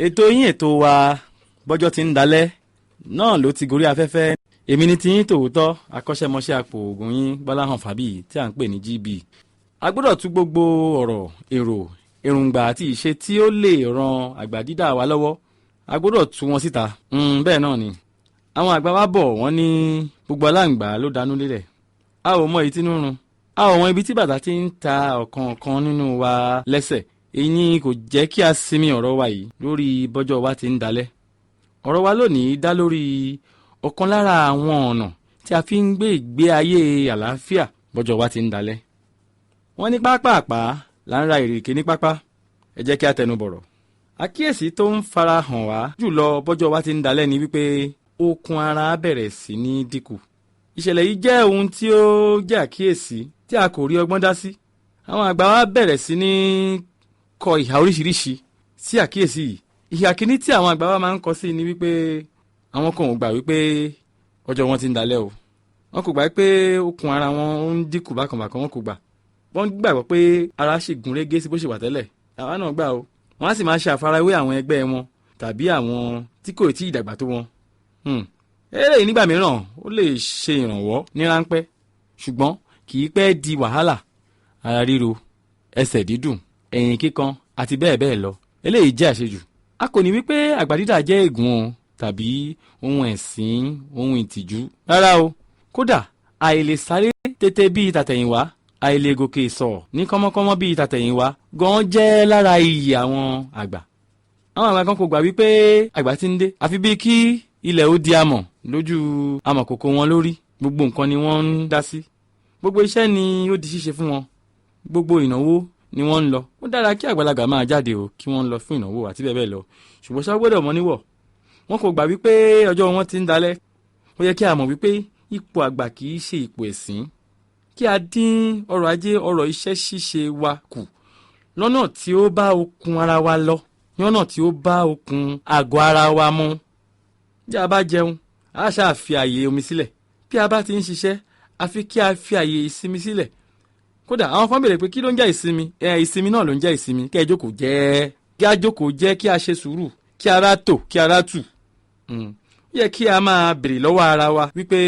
Ètò yín, ètò wa, Bọ́jọ́ Ti ń Dalẹ̀ náà ló ti gorí afẹ́fẹ́. Èmi ni tiyín tòótọ́, akọ́ṣẹ́mọṣẹ́ àpò ògùn yín, Gbọ́láhàn Fábíyì tí à ń pè ní GB. A gbọ́dọ̀ tú gbogbo ọ̀rọ̀, èrò, èròǹgbà àti ìṣe tí ó lè ran àgbà dídá wa lọ́wọ́, a gbọ́dọ̀ tú wọn síta. Bẹ́ẹ̀ náà ni àwọn àgbà wa bọ̀, wọ́n ní gbogbo aláǹgbá ló danú lélẹ̀. A ò mọ èyí tí ń rún, a ò mọ ibi tí bàtà ti ń ta ọ̀kọ̀ọ̀kan nínú wa lẹ́sẹ̀. Èyí kò jẹ́ kí a sinmi ọ̀rọ̀ wa yìí lórí bọ́jọ́ wa ti ń dalẹ̀. Ọ̀rọ̀ wa lónìí dá lórí ọ̀kan lára àwọn ọ̀nà tí a fi ń gbé ìgbé ayé àlàáfíà bọ́jọ́ wa ti ń dalẹ̀. Wọ́n ní pápápá là ń ra ìrèké ní pápá. Ẹ jẹ́ kí a tẹnu bọ̀rọ̀. Àkíyèsí tó ń fara hàn wá jùlọ bọ́jọ́ wa ti ń dalẹ̀ ni wípé okun ara bẹ̀rẹ̀ sí ní dínkù. Ìṣẹ̀lẹ̀ yìí jẹ́ ohun tí ó jẹ́ àkíyèsí tí a kò rí ọgbọ́n dá sí. Àwọn àgbà wa bẹ̀rẹ̀ sí ní kọ ìhà oríṣiríṣi sí àkíyèsí yìí. Ìhà kìíní tí àwọn àgbà wa máa ń kọ sí ni wípé àwọn kan ò gbà wípé ọjọ́ wọn ti ń dalẹ̀ o. Wọn kò gbà pé okun ara wọn ń dínkù bákan bákan. Wọn kò gbà. Wọ́n gbàgbọ́ pé ara ṣì gún régé sí bó ṣe wà tẹ́lẹ̀. Àwa náà gbà o. Wọ́n á sì máa ṣe àfarawé àwọn ẹgbẹ́ wọn tàbí àwọn tí kò tí ì dàgbà tó wọn. Eléyìí nígbà mìíràn ó lè ṣe ìrànwọ́ ní ráńpẹ́, ṣùgbọ́n kì í pẹ́ di wàhálà: ara ríro, ẹsẹ̀ dídùn, ẹ̀yìn kíkan àti bẹ́ẹ̀ bẹ́ẹ̀ lọ. Eléyìí jẹ́ àṣejù. A kò ní wípé àgbà dídà jẹ́ ègún o tàbí ohun ẹ̀sín, ohun ìtìjú, rárá o. Kódà àìlè sáré tètè bíi tàtẹ̀yìnwá, àìlè gòkè sọ̀ ní kọ́mọ́kọ́mọ́ bíi tàtẹ̀yìnwá gan jẹ́ lára iyì àwọn àgbà. Àwọn àgbà kan kò gbà wípé àgbà ti ń dé, àfi bíi kí ilẹ̀ ó di amọ̀ lójú amọ̀kòkò wọn lórí. Gbogbo nǹkan ni wọ́n ń dá sí, gbogbo iṣẹ́ ni ó di ṣíṣe fún wọn, gbogbo ìnáwó ni wọ́n ń lọ. Ó dára kí àgbàlagbà máa jáde o, kí wọ́n lọ fún ìnáwó àti bẹ́ẹ̀ bẹ́ẹ̀ lọ, ṣùgbọ́n ṣá gbọ́dọ̀ mọ́ níwọ̀. Wọn kò gbà wípé ọjọ́ wọn ti ń dalẹ̀. Ó yẹ kí a mọ̀ wípé ipò àgbà kì í ṣe ipò ẹ̀sín. Kí a dín ọrọ̀ ajé, ọrọ̀ iṣẹ́ ṣíṣe wa kù lọ́nà tí ó bá okun ara wa lọ, lọ́nà tí ó bá okun àgọ́ ara wa mu. Bí a bá jẹun, a ṣáà fi àyè omi sílẹ̀. Bí a bá ti ń ṣiṣẹ́, àfi kí a fi àyè ìsinmi sílẹ̀. Kódà àwọn kan béèrè pé kí ló ń jẹ́ ìsinmi? Ẹ ìsinmi náà ló ń jẹ́ ìsinmi. Kí ẹ jókòó jẹ́, kí a jókòó jẹ́, kí a ṣe sùúrù, kí ara tò, kí ara tù. Ó yẹ kí a máa béèrè lọ́wọ́ ara wa wípé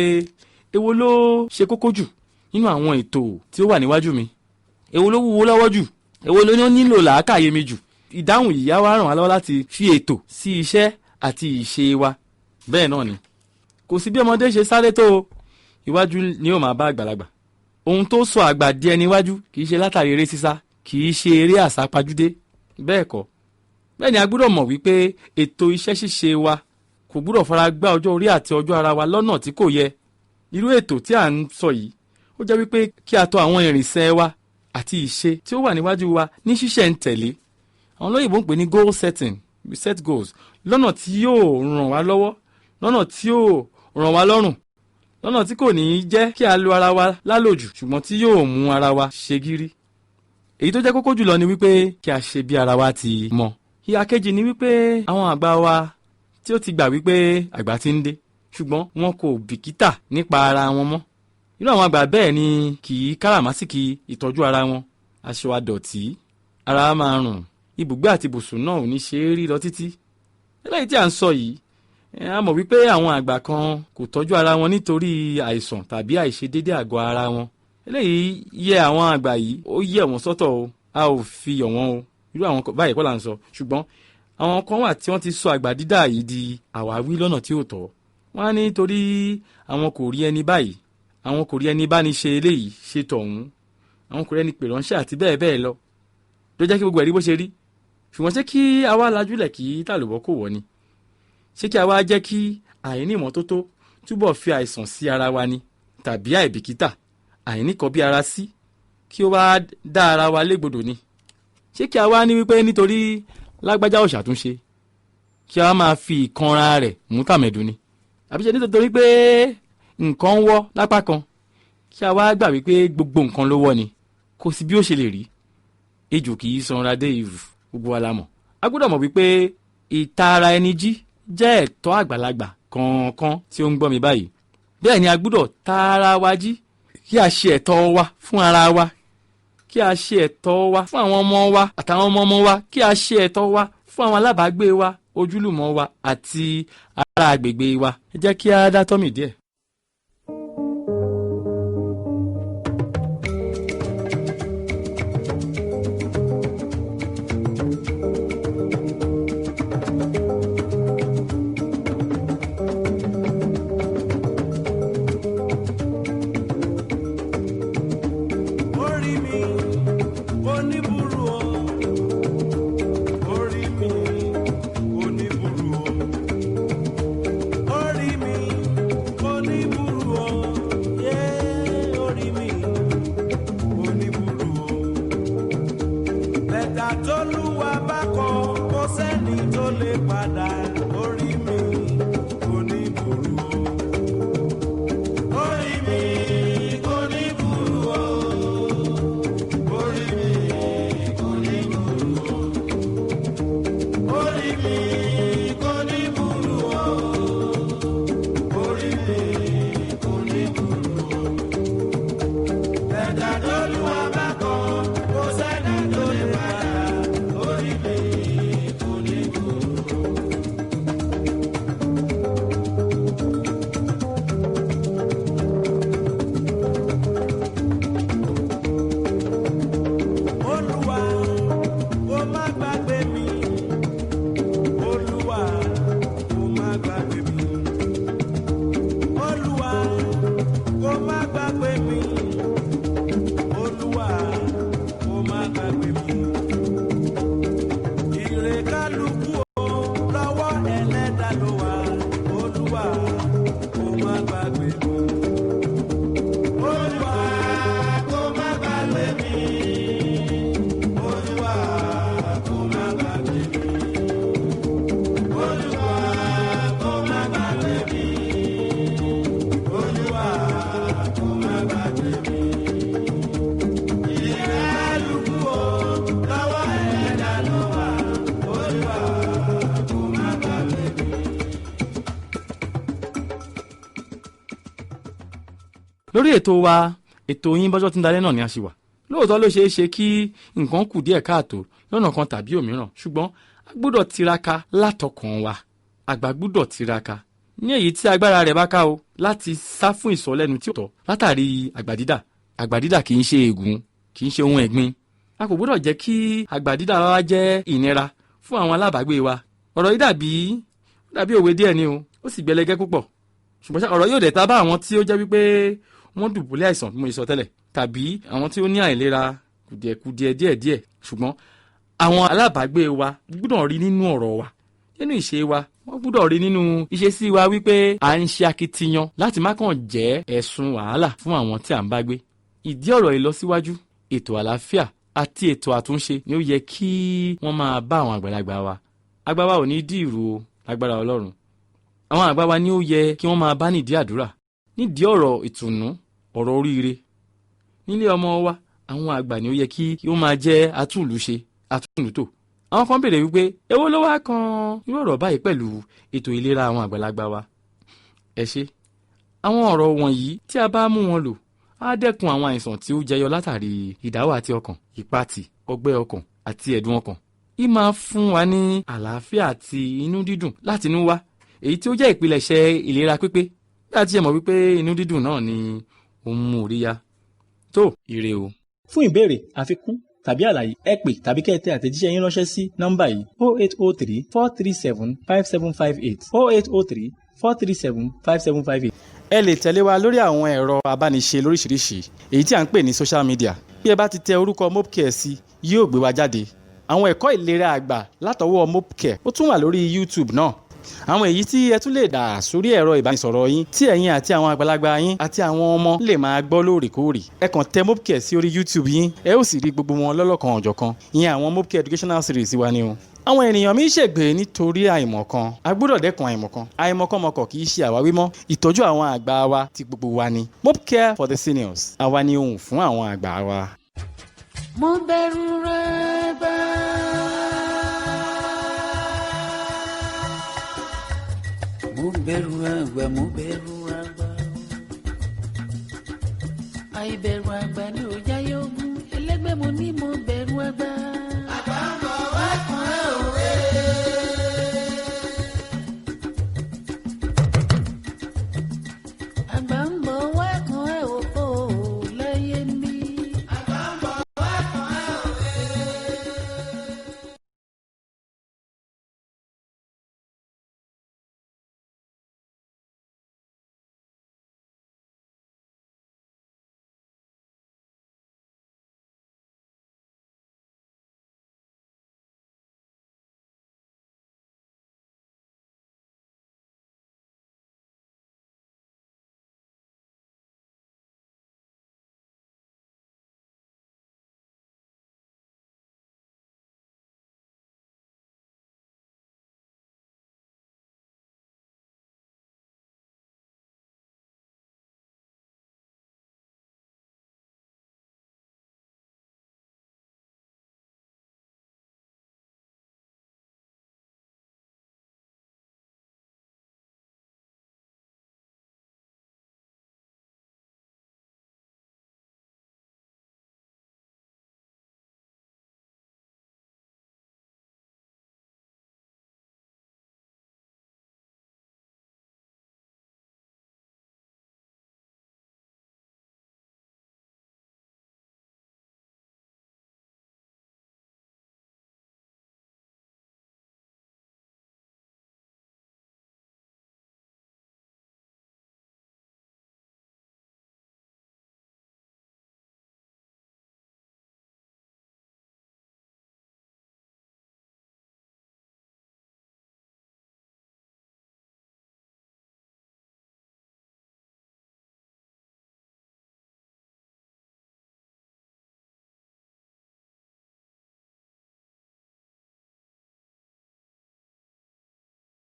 èwo ló ṣe kókó jù nínú àwọn ètò tí ó wà níwájú mi? Èwo ló wúwo lọ́wọ́ jù? Èwo ló nílò làákàyè mi jù? Ìdáhùn yìí á wá ràn wá lọ́wọ́ láti fi ètò sí iṣẹ́ àti ìṣe wa. Bẹ́ẹ̀ náà ni kò sí bí ọmọdé ṣe sáré tó, iwájú ni ó máa bá àgbàlagbà. Ohun tó sọ àgbà di ẹni iwájú kì í ṣe látàrí eré sísá, kì í ṣe eré àsápajúdé, bẹ́ẹ̀ kọ́. Bẹ́ẹ̀ ni a gbọ́dọ̀ mọ̀ wípé ètò iṣẹ́ ṣíṣe wa kò gbọ́dọ̀ fara gbá ọjọ́ orí àti ọjọ́ ara wa lọ́nà tí kò yẹ. Irú ètò tí à ń sọ yìí, ó jẹ́ wípé kí a tò àwọn ìrìnsẹ̀ wa àti ìṣe tí ó wà níwájú wa ní ṣíṣẹ̀ ń tẹ̀lé. Àwọn olóyìnbó ń pè ní goal setting. We set goals lọ́nà tí yóò ràn wá lọ́wọ́, lọ́nà tí yóò ràn wá lọ́rùn, lọ́nà tí kò ní í jẹ́ kí a lo ara wa lálòjù, ṣùgbọ́n tí yóò mú ara wa ṣe gírí. Èyí tó jẹ́ kókó jùlọ ni wípé kí a ṣe bí ara wa ti mọ. Ìhà kejì ni wípé àwọn àgbà wa tí ó ti gbà wípé àgbà ti ń dé, ṣùgbọ́n wọn kò bìkítà nípa ara wọn mọ́. Irú àwọn àgbà bẹ́ẹ̀ ni kì í káràmásìkì ìtọ́jú ara wọn. Aṣọ àdọ̀tí, ara máa rùn, ibùgbé àti ibùsùn náà ò ní ṣe é rí lọ títí. Eléyìí tí à ń sọ yìí, a mọ̀ wípé àwọn àgbà kan kò tọ́jú ara wọn nítorí àìsàn tàbí àìṣedédé àgọ́ ara wọn. Eléyìí yẹ àwọn àgbà yìí, ó yẹ wọ́n sọ́tọ̀ o. A ò fi yọ̀ wọ́n o. Irú àwọn báyìí kọ́ là ń sọ, ṣùgbọ́n àwọn kan wà tí wọ́n ti sọ àgbà dídà yìí di àwáwí lọ́nà tí ò tọ́. Wọ́n á ní torí àwọn kò rí ẹni báyìí, àwọn kò rí ẹni bá ní ṣe eléyìí ṣe tọ̀hún, àwọn kò rí ẹni pè ránṣẹ́ àti bẹ́ẹ̀ bẹ́ẹ̀ lọ, ló jẹ́ kí gbogbo ẹ̀rí bó ṣe rí. Ṣùgbọ́n ṣé kí a wá lajúlẹ̀ kí tàlùbọ́ kò wọ́ ni? Ṣé kí a wá jẹ́ kí àìní ìmọ́tótó túbọ̀ fi àìsàn sí ara wa ni, tàbí àìbìkítà, àìníkọ̀bí ara sí, kí ó wá dá ara wa légbodò ni? Ṣé kí a wá ní wípé nítorí lágbájá ò ṣàtúnṣe, kí a máa fi ìkanra rẹ̀ mú tàmẹ̀dù ni? Àbí ṣe nítorí pé nǹkan ń wọ́ lápá kan, kí a wá gbà wípé gbogbo nǹkan ló wọ́ ni? Kò sí bí ó ṣe lè rí. Ejò kì í sanra dé ìrù, gbogbo wa la mọ̀. A gbọ́dọ̀ mọ̀ wípé ìtara ẹni jí jẹ́ ẹ̀tọ́ àgbàlagbà kọ̀ọ̀kan tí ó ń gbọ́ mi báyìí. Bẹ́ẹ̀ ni a gbọ́dọ̀ tara wa jí, kí a ṣe ẹ̀tọ́ wa fún ara wa, kí a ṣe ẹ̀tọ́ wa fún àwọn ọmọ wa àtàwọn ọmọ ọmọ wa, kí a ṣe ẹ̀tọ́ wa fún àwọn alábàágbé wa, ojúlùmọ̀ wa àti ará agbègbè wa. Ẹ jẹ́ kí á dá tọ́mì díẹ̀. Orí mi oníburú o, orí mi oníburú o, orí mi oníburú o, yé orí mi oníburú o. Lẹ́tà t'Olúwa bá kọ, kò sẹ́ni tó lè padà, orí mi oníburú o. Orí mi oníburú o. Orí mi kò ní burú o. Orí mi kò ní burú o. Orí mi kò ní burú o. Ẹ̀dá t'Olúwa bá kọ, kò sẹ́ni tó lè padà. Orí mi kò ní burú o. Olúwa, kó má gbàgbé mi. Olúwa, kó má gbàgbé mi. Olúwa, kó má gbàgbé mi. Olúwa, kó má gbàgbé mi. Ire kálukú o, lọ́wọ́ ẹlẹ́dàá ló wà. Olúwa, kó má gbàgbé mi. Olúwa, kó má gbàgbé mi. Olúwa, kó má gbàgbé mi. Olúwa, kó má gbàgbé mi. Olúwa, kó má gbàgbé mi. Ire kálukú o, lọ́wọ́ ẹlẹ́dàá ló wà. Olúwa, kó má gbàgbé mi. Lórí ètò wa, ètò yín, Bọ́jọ́ tí ń dalẹ́ náà ni a ṣì wà. Lóòótọ́ ló ṣeé ṣe kí nǹkan kù díẹ̀ káàtó lọ́nà kan tàbí òmíràn, ṣùgbọ́n a gbọ́dọ̀ tiraka látọkàn wa. Àgbà gbọ́dọ̀ tiraka ní èyí tí agbára rẹ̀ bá ká o láti sá fún ìsọlẹ́nu tí ò tọ́ látàrí àgbà dídà. Àgbà dídà kì í ṣe ègún, kì í ṣe ohun ẹ̀gbin. A kò gbọ́dọ̀ jẹ́ kí àgbà dídà wa jẹ́ ìnira fún àwọn alábàágbé wa. Ọ̀rọ̀ yìí dàbí òwe díẹ̀ ni o, ó sì gbẹlẹgẹ́ púpọ̀, ṣùgbọ́n ṣá, ọ̀rọ̀ yóò dẹ̀ ta bá àwọn tí ó jẹ́ wípé wọ́n dùbúlẹ̀ àìsàn bí mo ṣe sọ tẹ́lẹ̀, tàbí àwọn tí ó ní àìlera kùdìẹ̀kudiẹ díẹ̀díẹ̀. Ṣùgbọ́n àwọn alábàágbé wa gbọ́dọ̀ rí nínú ọ̀rọ̀ wa, nínú ìṣe wa, wọ́n gbọ́dọ̀ rí nínú ìṣesí wa wípé à ń ṣe akitiyan láti má kàn jẹ́ ẹ̀sùn wàhálà fún àwọn tí à ń bá gbé. Ìdí ọ̀rọ̀ ìlọsíwájú, ètò àlàáfíà àti ètò àtúnṣe ni ó yẹ kí wọ́n máa bá àwọn àgbàlagbà wa. Àgbà wa ò ní dìrú o, lágbára Ọlọ́run. Àwọn àgbà wa ni ó yẹ kí wọ́n máa bá nídìí àdúrà, nídìí ọ̀rọ̀ ìtùnú, ọ̀rọ̀ oríire. Nílé ọmọ wa, àwọn àgbà ni ó yẹ kí wọ́n máa jẹ́ atúnlùṣe, atúnlùtò. Àwọn kan béèrè wípé èwo ló wá kan irú ọ̀rọ̀ báyìí pẹ̀lú ètò ìlera àwọn àgbàlagbà wa? Ẹ ṣé. Àwọn ọ̀rọ̀ wọ̀nyí, tí a bá mú wọn lò, á dẹ́kun àwọn àìsàn tí ó jẹyọ látàrí ìdáwà àti ọkàn, ìpatì, ọgbẹ́ ọkàn àti ẹ̀dùn ọkàn. Í máa fún wa ní àlàáfíà àti inú dídùn látinú wá, èyí tí ó jẹ́ ìpilẹ̀ṣẹ̀ ìlera pípé, bí a ti ṣe mọ̀ wípé inú dídùn náà ni ó ń mú orí yá. Tó ire o. Fún ìbéèrè, àfikún tàbí àlàyé, ẹ pè tàbí kẹ́ ẹ tẹ àtẹ̀jíṣẹ́ yín ránṣẹ́ sí nọ́mbà yìí: 0803 437 5758, 0803 437 5758. Ẹ lè tẹ̀lé wa lórí àwọn ẹ̀rọ abániṣe lóríṣiríṣi, èyí tí à ń pè ní social media. Bí ẹ bá ti tẹ orúkọ Mopcare sí, yóò gbé wa jáde. Àwọn ẹ̀kọ́ ìlera àgbà látọwọ́ Mopcare, ó tún wà lórí YouTube náà. Àwọn èyí tí ẹ tún lè dà sórí ẹ̀rọ ìbánisọ̀rọ̀ yín, tí ẹ̀yin àti àwọn àgbàlagbà yín àti àwọn ọmọ lè máa gbọ́ lóòrèkóòrè. Ẹ kàn tẹ Mopcare sí orí YouTube yín, ẹ ó sì rí gbogbo wọn lọ́lọ́kan ọ̀jọ̀kan. Ìyẹn àwọn Mopcare educational series wa ni o. Àwọn ènìyàn mi ṣègbè nítorí àìmọ̀kan. A gbọ́dọ̀ dẹ́kun àìmọ̀kan. Àìmọ̀kànmọ̀kàn kì í ṣe àwáwí mọ́. Ìtọ́jú àwọn àgbà wa ti gbogbo wa ni. Mopcare for the seniors, àwa ni ohùn fún àwọn àgbà wa. Mo bẹ̀rù rẹ̀ gbà. Mo bẹ̀rù àgbà, mo bẹ̀rù àgbà. Àìbẹ̀rù àgbà ni ò jáyé ogún. Ẹlẹ́gbẹ́ mo ní, mo bẹ̀rù àgbà.